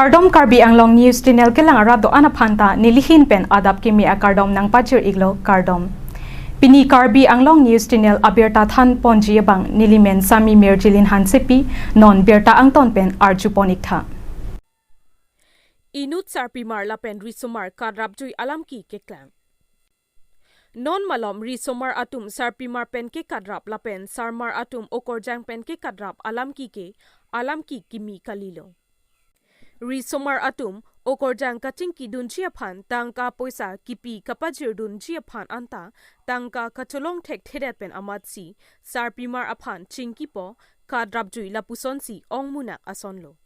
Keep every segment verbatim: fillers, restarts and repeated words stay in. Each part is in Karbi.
Kardom, Karbi Anglong News Channel kelang arat do-an aphan ta nelihin pen adap kimi akardom nangpajir iklo, kardom. Pini Karbi Anglong News Channel abirta than ponji abang nelimen Sami Mirjilin Hansepi, non birta angton pen arju pon iktha. Inut sarpimar lapen risomar kadrapjui alam ki keklang. Non malom risomar atum sarpimar pen kekadrap lapen sarmar atum okorjang pen kekadrap alam ki ke alam ki kimi kalilo. Risomar atum okorjang kachingkidunji aphan tangka poisa kipi kapajirdunji aphan anta tangka kacholong thekthedet pen amatsi sarpimar aphan chingkipo, kadrapjui lapusonsi ongmunak asonlo.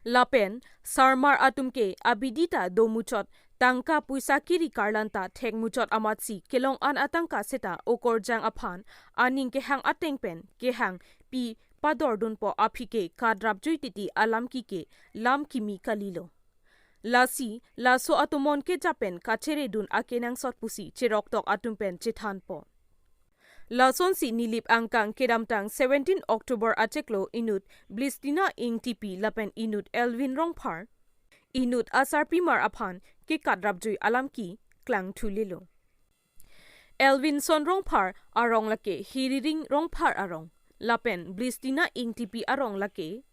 Lapen sarmar atum ke abidi ta domuchot, tangka poisa kiri karlan ta thekmuchot amatsi kelong an atangka seta okorjang aphan aning kehang ateng pen kehang pi padordunpo aphi ke kadrapjui titi alam ki ke lam kimi kalilo. Lasi laso atomon keja pen kacheredun akenangsot pusi cheroktok atum pen chethanpo. Lasonsi Nilip angkang kedamtang seventeen October achiklo inut Blistina Ingtipi lapen inut Elvin Rongphar, inut asarpimar aphan kekadrapjui alam ki klangthulelo. Elvinson Rongphar arong lake Hiriring Rongphar arong, lapen Blistina Ingtipi arong lake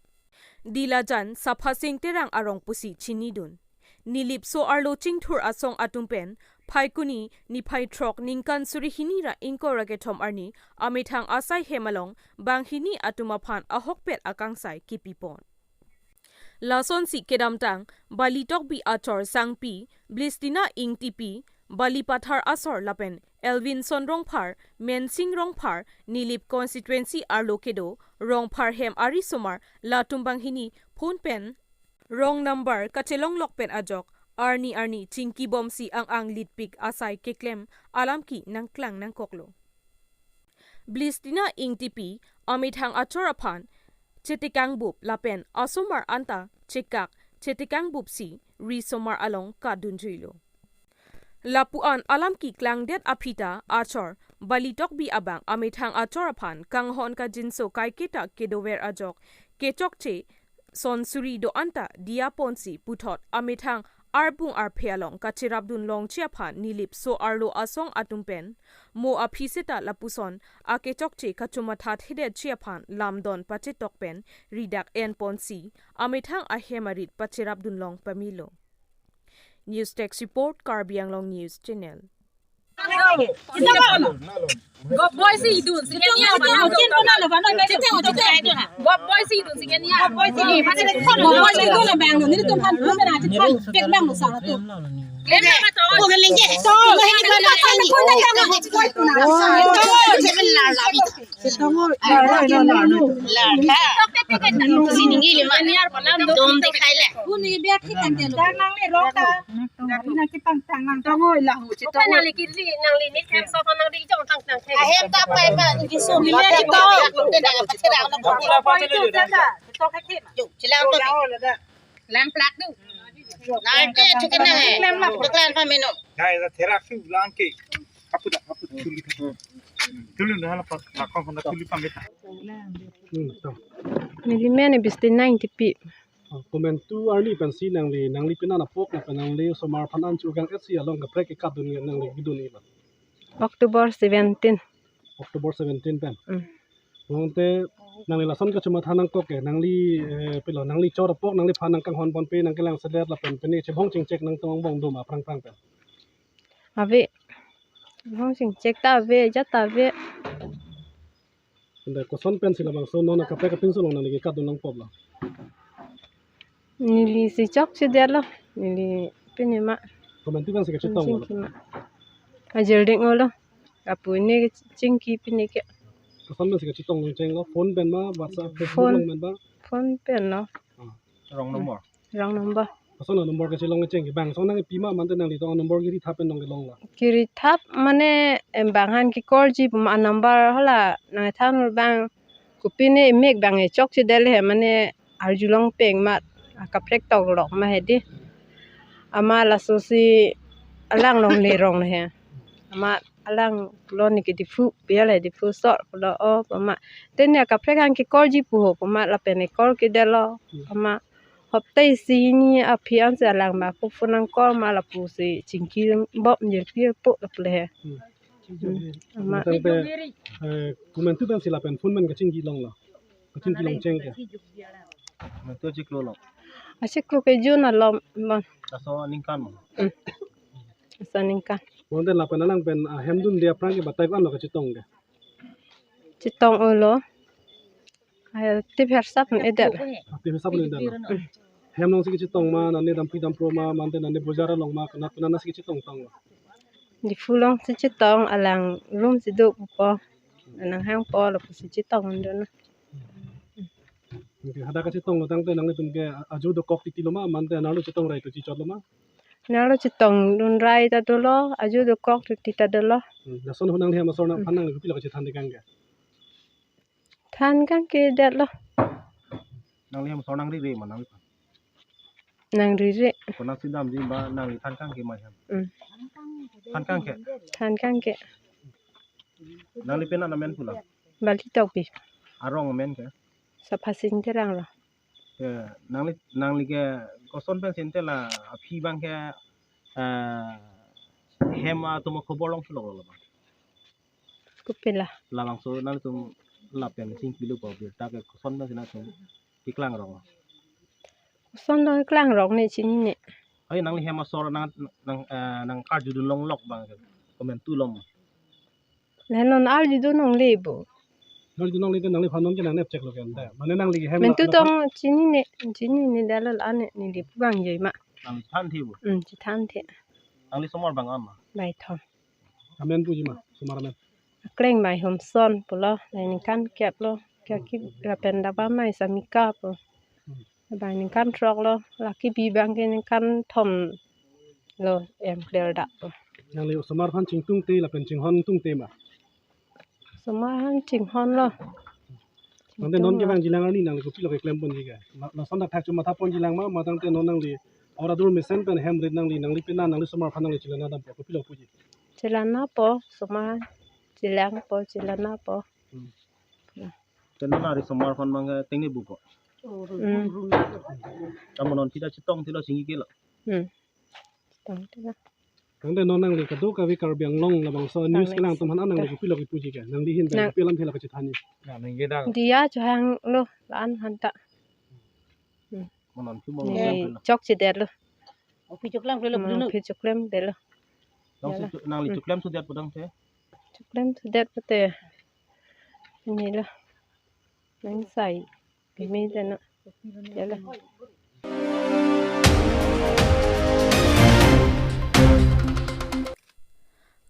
Dilajan Saphasing Terang arong pusi chinidun. Nilip so-arlo chingthur asong atum pen Phaikuni niphai throk ningkan suri hini ra ingkoi ra kethom arni amethang asai hem along banghini atum aphan ahokpet akangsai kipipon. Lasonsi kedamtang Balitokbi achor Sangpi, Blistina Ingtipi, Balipathar asor lapen Elvinson Rongphar, Mensing Rongphar, Nilip constituency arlo kedo Rongphar hem arisomar latum banghini phone pen wrong number kachelonglok pen ajok arni arni chingkibomsi ang-ang litpik asai keklem alam ki nangklang nangkoklo. Blistina Ingtipi amethang achor aphan chetekangbup lapen asomar anta chekak chetekangbupsi risomar along kadunjuilo. Lapu an alam ki klangdet aphi ta achor Balitokbi abang amethang achor aphan kanghon kajinso kaiketa kedover ajok kechokche son suri do-an ta diyaponsi puthot amethang arbung arphe along kacherapdun longji aphan Nilip so-arlo asong atum pen mo aphi seta lapuson akechokche kachomatha thedetji aphan lamdon pachetok pen ridak enponsi amethang ahem arit pacherapdun long pamilo. News Desk Report, Karbi Anglong News Channel. Gop boy si idun, si kenia bana. Gop boy si idun, si kenia. Gop boy si idun, bang no, nelitum phan pun bana, phan pek bang no sa tu. Lem na to. Ko lenge. To, lenge. Lar tha. Sining ili ma. Dom dikhai le. Uni biak ki tang ke lo. Tang nang le rong ta. Nang kipang tang nang. Tang oi lahu. Bukan nang li kiri nang li ni kem so nang di jong tang tang. Ahem ta pai pa di so ni la ta. Ko te na pa te na. Ko pa itu jaga. To ke ke. Yo, chilang to. Lang plak tu. Lang ke chicken na hai. Lang plak. Duklan pa menu. Nai la thera su lang ke. Apu da, apu da, tuli. Tuli na la pa, la kong na tuli pa meta. Hmm, to. Nelimen Blistina Ingtipi. Ah, komantu arni pensi nangli, nangli pini apok na pen nangli osomar aphan an chugang etsi along kaprek kekap dun nangli kedun iba. October seventeen. October seventeen pen. Hmm. Nonte nangli lason kachomatha nangkok ke, nangli, eh, pilo, nangli chor apok, nangliphan nangkanghon ponpe, nangkelang sedet lapen pini chebong chingchek nangtongbong doma aphrang phrang pen. Ave. Bong chingchek ta ave, ja ta ave. Anda koson pensi labangso non akaprek apinso along nangli kekap dun nangkoklo. Neli si chokchedet lo, neli pini ma. Komantu pensi kachetong lo. Chingki ma. Ajir ding lo. Apu ne chingki pini ke. Koson pensi kachetong lo cheng lo, phone pen ma, WhatsApp, Facebook Phone. Along pen ma. Phone pen lo. Ah. Wrong number. Wrong number. Koson a number kachelong cheng ke bang. Song nangpi ma mante nangli tong a number kiri thap pen nong kelong la. Kiri thap mane em bang han kekorji puma a number hala nangthan bang. Kopine emek bang e chokchedet le he mane arjulong peng ma akaprek toklok ma he di. Ama laso si alang longle rong he. Ama alang lo ni ke Diphu, pial he Diphu sor pulo o puma. Tene akaprek han kekorji pu ho puma lapen ekorkedet lo puma. Hopta isi hini aphi ansi alang ma ko phone nangkor ma lapusi chingki bom jirpi po lapu le he. Hmm. Hmm. Ama. Tangte, eh, komantu pensi lapen phone pen kachingki longlo. Kachingki long cheng ke. Komantu chiklo lo. Achiklo ke June alom bon. Laso aningkan mo. Hmm. Laso aningkan. Bonta lapen alang pen, ah, hem dunde aphrang ke batai ko-an lo kachetong ke. Chetong-olo. Ai, tip hersap un-edet. Tip hersap un-edet lo. Hem alongsi kachetong ma, nane dampi dampro ma, mante nane bojar along ma, konat konat si kachetong tong lo. Diphu alongsi chetong, alang room si do pupo. Nang hang po lapusi chetong un-edun. Okay, hadak kachetong lo tangte nanglitum ke ajo dokok titi lo ma, mante nanglo chetong rai tu chichot lo ma? Nanglo chetong dun rai ta dolo, ajo dokok titi ta dolo. Hmm, lason ho nangli hem asor nangphan nangli kopilo kachethan tekang ke? Than kangke det lo. Nangli hem asor nangri re ma nangli? Nangri re. Konatsi damji ba nangli than kangke ma hem? Hmm. Than kangke? Than kangke. Nangli penap amen pu la? Bali Tokbi. Arong amen ke? Saphasin Terang lo. Ke nangli, nangli ke koson pensi ante la aphi abang ke, eh, hem atum akhobor long sulok lo bang? Kopilo? Labangso nanglitum lapen chingki lo po birta ke koson pensi nangtum keklang rong? Koson dong keklang rong ne chinine. Ai nangli hem asor nang, nang, eh, nangkarjudun longlok bang ke komantu lo ma? La non arjudun longle bo. Arjudun longle te nangliphan non ke nangnep chek lo ke ante. Mane nangli hem la, komantu la tong chinine, chinine dalal ane neli pu bang joi ma. Nangli thanthe bo? Hmm, chethanthe. Nangli somar abang ama? Baithom. Amen puji ma, somar amen? Akleng Baihomson pulo, la ningkan kep lo, kaki lapen daba mai Samika pu. Hmm. Bai ningkan throk lo, laki bi abang ke ningkan thom lo, em clear dak lo. Nangli osomar aphan chingtungte lapen chinghon tungte ma? Osomar aphan chinghon lo. Tangte non kevangjilang arni nangli kopilo keklem ponji ke? La, lason dak thak chu matha ponjilang ma, ma tangte non nangli oradur mesen pen hem rit nangli, nangli penap nangli osomar aphan nangli chelana dampo, kopilo puji? Chelana po, osomar, chelang po, chelana po. Hmm. Te non ari osomar aphan abang ke tengne bu po. Hmm. Amo non thida chetong thilo chingki ke lo. Hmm. Chetong thilo. Tangte non nangli kadokave Karbi Anglong labangso news kelang atum aphan nangli kopilo kepuji ke? Nangli ahin pen kopi alamthe la kachethanji? Diya chohang lo la-an aphan ta. Hmm. Mo non phi mo ne chokchedet lo. Ophi choklem lo. Mo non phi choklem det lo. Nangli choklemsudet po tangte? Choklemsudet po te. Ini lo. Nang sai. Pimi jana. Yala.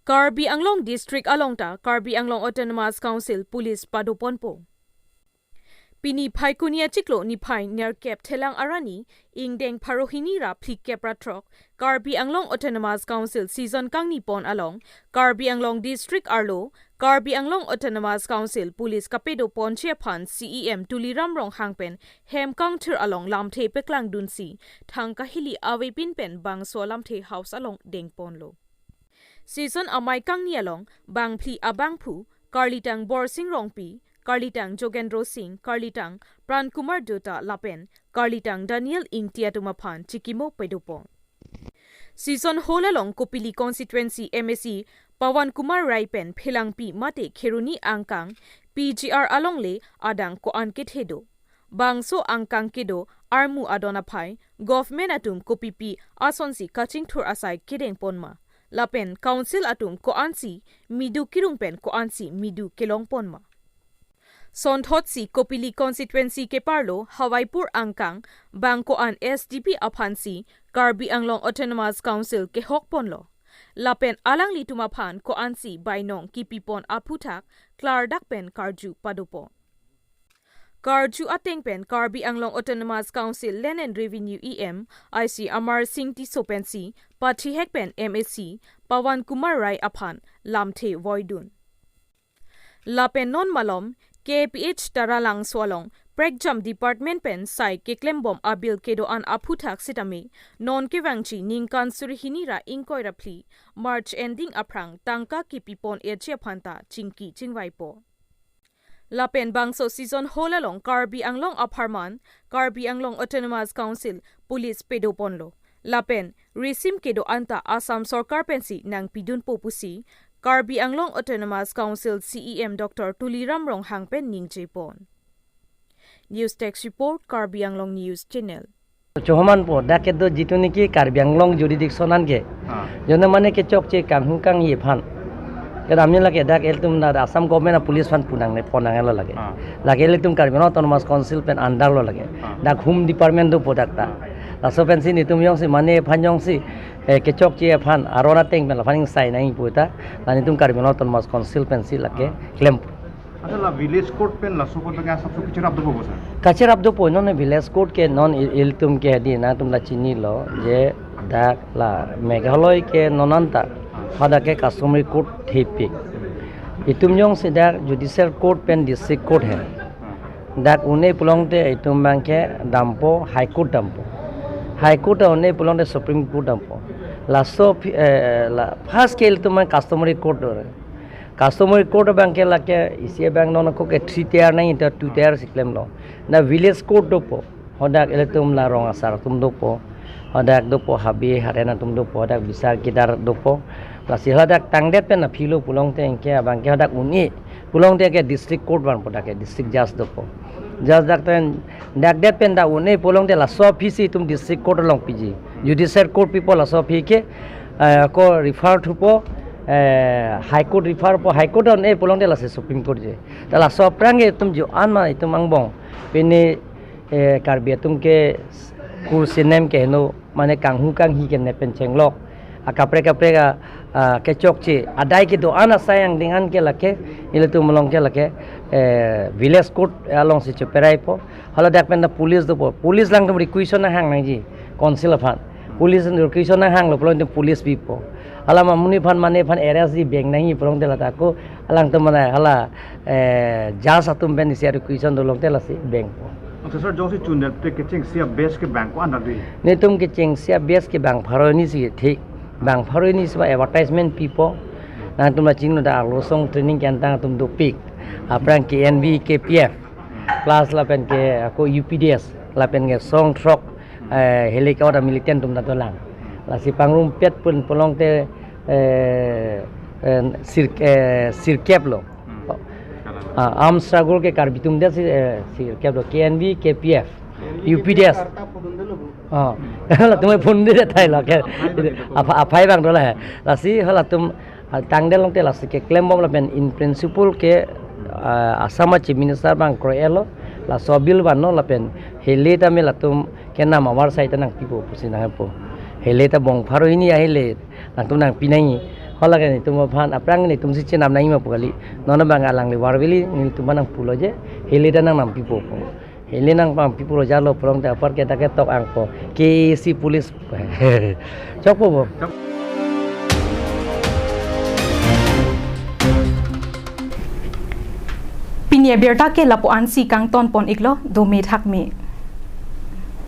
Karbi Anglong District along ta Karbi Anglong Autonomous Council Police padoponpo. Pini Phaikuni achiklo niphai nerkep thelang arni ingdeng pharo hini ra phlikep ra throk Karbi Anglong Autonomous Council season kangni pon along Karbi Anglong District arlo Karbi Anglong Autonomous Council Police kapedoponji aphan C E M Tuliram Ronghang pen hem kangthir along lamthe paklangdunsi thangka hili avepin pen bangso lamthe house along dengponlo. Season amei kangni along bangphli abangphu karlitang Borsing Rongpi, karlitang Jogendro Singh, karlitang Pran Kumar Dutta lapen karlitang Daniel Ingti atum aphan chikimo pedopon. Season hall along Kopili constituency M A C Pawan Kumar Rai pen phelangpi mate Kheroni angkang P G R alongle adang ko-an kethe do. Bangso angkang kedo armu adon aphai government atum kopipi asonsi kachingthur asai kedengpon ma. Lapen council atum ko-ansi midu kirung pen ko-ansi midu kelongpon ma. Sonthotsi Kopili constituency keparlo Hawaipur angkang bang ko-an S D P aphansi Karbi Anglong Autonomous Council kehokponlo. Lapen alanglitum aphan ko-ansi bainong kipipon aphuthak klardak pen karju padopon. Karju ateng pen Karbi Anglong Autonomous Council Land and Revenue E M I C Amar Singh Tisso pensi pathihek pen M A C Pawan Kumar Rai aphan lamthe voidun. Lapen non malom K P H Taralangso along prekjam department pen sai keklembom abill kedo-an aphuthak sitame non kevangji ningkan suri hini ra ingkoi ra phli March ending aphrang tangka kipipon-etji aphan ta chingki chingvaipo. Lapen bangso season hall along Karbi Anglong apharman Karbi Anglong Autonomous Council police pedoponlo. Lapen risim kedo anta Assam Sorkar pensi nangpidunpo pusi Karbi Anglong Autonomous Council C E M Doctor Tuliram Ronghang pen ningjepon. News Desk Report, Karbi Anglong News Channel. Chohomanpo, dak kedo jitu niki Karbi Anglong jurisdiction anke. Ah. Jona mane kechokche kanghu kanghi aphan. Kedamni lake dak ilitum na Assam government a police aphan punangne ponanglo lake. Ah. Lake ilitum Karbi Anglong Autonomous Council pen under lo lake. Ah. Dak Home Department dopo dak ta. Ah. Laso pensi nelitum jongsi mane aphan jongsi, eh, kechokche aphan aron ateng pen laphan ingsai nangji pu ta. La nelitum Karbi Anglong Autonomous Council pensi lake Ah. klem. Accha, la village court pen laso apot ke asapso kacherap dopo sir? Kacherap dopo, non village court ke non il-, ilitum ke hedi nangtum la chinilo je dak la Meghalaya ke non anta hadak ke customary court thepik. Itum jongsi dak judicial court pen district court he. Dak un-e pulote itum abangke dampo, High Court dampo. High Court un-e pulote Supreme Court dampo. Laso aphi-, eh, la first ke ilitum customary court do. Customary court abangke lake isi abang non ako ke three tier nangji ta two tier si klemlo. Na village court dopo. Hadak ilitum la rong asar atum dopo. Hadak dopo, habe haren atum dopo. Hadak bisar kidar dopo. Lasi hadak tangdet pen aphilo pulote anke abangke hadak un-e pulote ke district court vanpo, dak ke district judge dopo. Judge dak ten dak det pen dak un-e pulote laso aphi si itum district court along piji. Judicial court pipo laso aphi ke, eh, ako refer thupo, eh, High Court refer po, High Court un-e pulote lasi Supreme Court je. Ta laso aphrang ke itum jo-an ma itum angbong. Pini, eh, Karbi atum ke kur sinem ke heno mane kanghu kanghi ke ne pen chenglok. Akaprek kaprek a, a, kechokche adai kedo-an asai angdeng an ke lake, ilitum along ke lake, eh, village court along si cheperaipo. Hala dak pen ta police dopo. Police alangtum requisition nanghang nangji council aphan. Police requisition nanghanglo pulote police bipo. Hala ma monit aphan mane aphan arrest ji beng nangji pulote la ta ako alangtum mane hala, eh, judge atum pen isi requisition do pulote lasi bengpo. Accha sir, jongsi chundet te kechengsi a base ke bang ko-an ta dei? Nelitum kechengsi a base ke bang pharo hini si thik. Bang pharo hini si ma advertisement pipo. Nangtum la chingno ta arlosong training ke-entang atum dopik. Aphrang K N V, K P F. Plus lapen ke ako U P D S. Lapen ke song throk, eh, helicopter militant atum ta dolang. Lasi pangrumpet pun pulote, eh, eh, sir, eh, sirkep lo. Hmm. Ah, arm struggle ke Karbi atum det si, eh, sirkep lo, K N V, K P F, U P D S. Ah, latum phone de thai lo ke. Aphai abang dola he. Lasi halatum, ah, tangdet lote lasi ke klembom lapen in principle ke, ah, Assam a Chief Minister abang kroi-etlo. Laso bill vanlo lapen hele ta me latum ke nam amar sai ta nangpipo pusi nangpo. Hele ta bang pharo hini ahele nangtum nangpi nangji. Hala ke nelitum aphan aphrang nelitum si chenam nangji ma pu kali. Non abang alangli varveli nelitum aphan nangpulo je hele ta nang nangpipo pu. Hele nang nangpipo lo jalo pulote apar ke ta ketok angpo. K A C police. Chokpo bo. Pini abirta ke lapu-an si kangtonpon iklo, dome thakme.